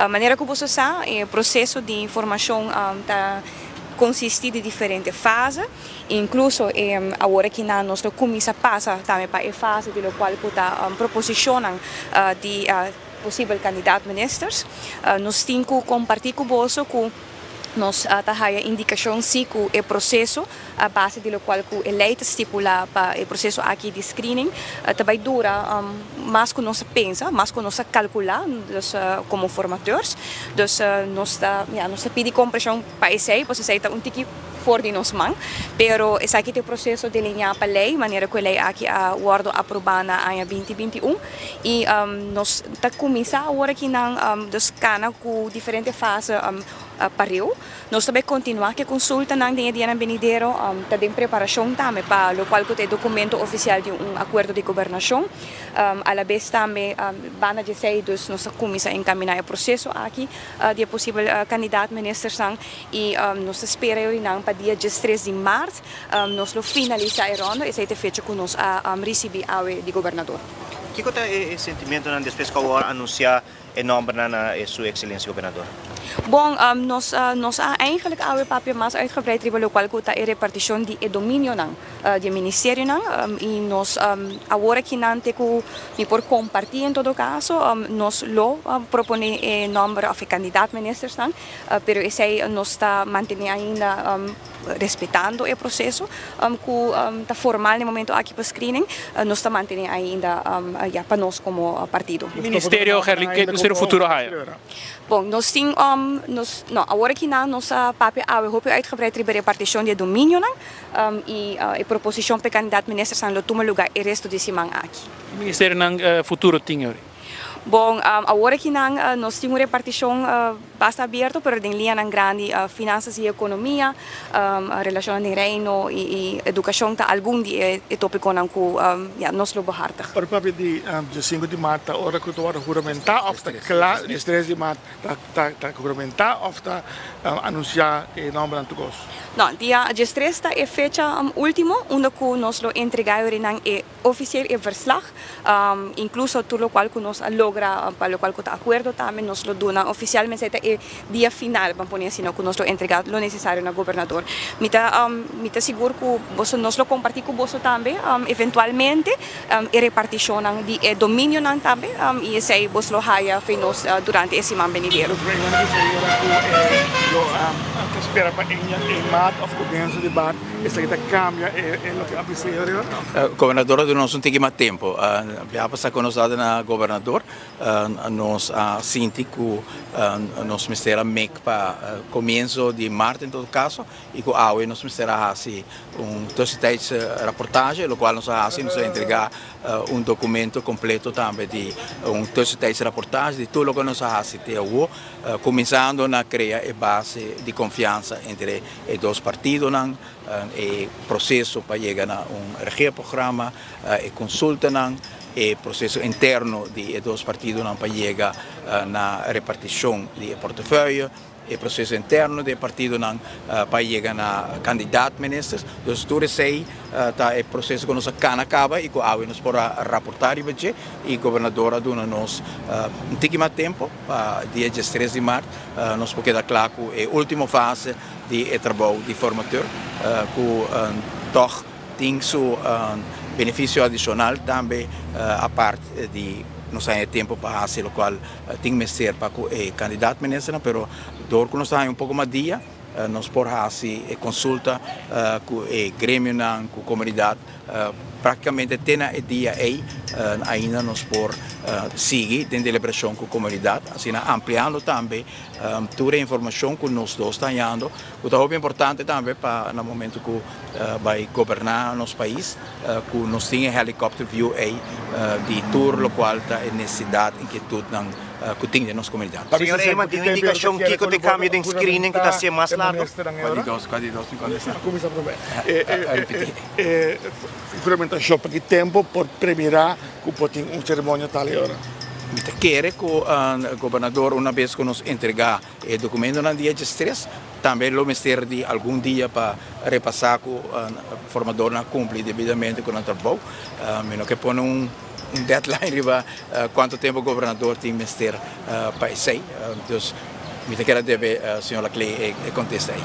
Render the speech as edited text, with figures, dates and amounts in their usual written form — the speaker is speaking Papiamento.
Manera ku boso sa, e proseso di formashon ta konsistí di diferente fase, inkluso awor akinan nos lo kuminsá pasa tambe pa e fase di lokual ku ta proposishonnan di posibel kandidat ministers. Nos tin ku kompartí ku boso ku nos ta haya indikashon si ku e proseso a base di lokual ku e lei ta stipulá pa e proseso aki di screening ta bai dura mas ku nos a pensa, mas ku nos a kalkulá dus komo formateurs. Dus nos ta ya nos ta pidi kompreshon pa esei, pasobra esei ta un tiki for di nos man. Pero esaki ta e proseso delineá pa lei, manera ku e lei aki a wòrdu aprobá na aña binti 21 i nos ta kuminsá awor akinan dus kana ku diferente fase pareu. Nos ta bai kontinuá ku e konsultanan den e dianan benidero. Ta den preparashon tambe pa lokual ku ta e dokumento ofisial di un akuerdo di gobernashon. Alabes tambe banda di esei dus nos ta kuminsá enkaminá e proseso aki di e posibel kandidat ministersnan i nos ta spera yorinan pa dia 13 di mart nos lo finalisá e rondo. Esei ta e fecha ku nos a risibí awe di gobernador. Kiko ta e sentimentonan despues ku awor anunsiá e nòmbernan na su ekselensia gobernador? Bon, nos nos a eigenlijk awe papia mas uitgebreid riba lokual ku ta e repartishon di e dominionan di e ministerionan i nos awor akinan te ku mi por kompartí en todo kaso nos lo proponé e nòmber òf e kandidat ministersnan, pero esei nos ta mantené ainda respetando e proseso ku ta formal na e momento aki pa screening, nos ta mantené ainda ya pa nos komo partido. Ministerio Gerlin, ke ministerio futuro haya? Bon, nos tin nos no awor akinan nos a papia awe hopi uitgebreid riba repartishon di e dominionan i e proposishon pa e kandidat ministersnan lo tuma luga e resto di siman aki. Ministerionan futuro tin yori? Bon, awor akinan nos tin un repartishon basta abierto, pero den liñanan grandi finansas i ekonomia, relashonnan den Reino i edukashon ta algun di e topikonan ku ya nos lo behartig. Ora papia di 5 di maart ta ora ku ta wòrdu huramentá òf ta kla, 13 di maart ta ta huramentá òf ta anunsiá e nòmbernan tur kos? No, dia 13 ta e fecha último unda ku nos lo entregá yorinan e Ofisiel e verslag, inkluso tur lokual ku nos a logra pa lokual ku ta akuerdo tambe nos lo duna ofisialmente esei ta e dia final ban pone asina ku nos lo entrega lo nesesario na gobernador. Mi ta mi ta sigur ku boso nos lo kompartí ku boso tambe eventualmente e repartishonnan di e dominionan tambe i esei bos lo haya fe nos durante e siman benidero. Nos reunion di señora ku e lo ta spera pa e maart òf komienso di maart. Esaki ta cambia e loke a bisa e riba? Gobernador a duna nos un tiki mas tempo. Bia pasa cu nos a duna gobernador, nos a sinti cu nos mester a mek pa comienzo di maart en todo caso y cu awe nos mester a haci un tussentijdse rapportage, locual nos a haci, nos a entrega un documento completo tambe di un tussentijdse rapportage di tur loke nos a haci te awo, cuminsando na crea e base di confiansa entre E dos partidonan, e proseso pa yega na un regeerprogramma, e konsultanan, e proseso interno di e dos partidonan pa yega na repartishon di e portefeuille, e proseso interno di e partidonan pa yega na kandidaat ministers. Dus tur esei ta e proseso ku nos a kana kaba i ku awe nos por a raportá riba dje i gobernador a duna nos un tiki mas tempu. Pa dia 13 di mart nos por keda kla ku e ultimo fase di e trabou di formateur ku tòg tin su benefisio adishonal tambe apart di nos haña e tempu pa hasi lokual tin mester pa ku e kandidat ministernan pero dor ku nos ta haña un poko mas dia nos por hasi e konsulta ku e gremionan ku komunidat. Práktikamente te na e dia ei ainda nos por sigui den deliberashon ku komunidat, asina ampliando tambe tur e informashon ku nos dos ta hañando, ku ta hopi importante tambe pa na momento ku bai goberná nos pais ku nos tin e helicopter view ei di tur lokual ta e nesesidat, inkietudnan ku tin den nos komunidat. Señor Eman, tin un indikashon kiko ta e kambio den screening ku ta hasié mas largo? Kua di dos? Kua di dos mi kontestá? Ripití. E huramentashon pa ki tempu por premirá ku por tin un seremonia tal e ora? Mi ta kere ku gobernador una bes ku nos entregá e dokumentonan dia 13, tambe lo mester di algun dia pa repasá ku formadornan a kumpli debidamente ku nan trabou. Mi no ke pone un. un deadline riba cuanto tempo gobernador tin mester pa esey. Dus mi ta keda debe señor Laclé e contesta ey.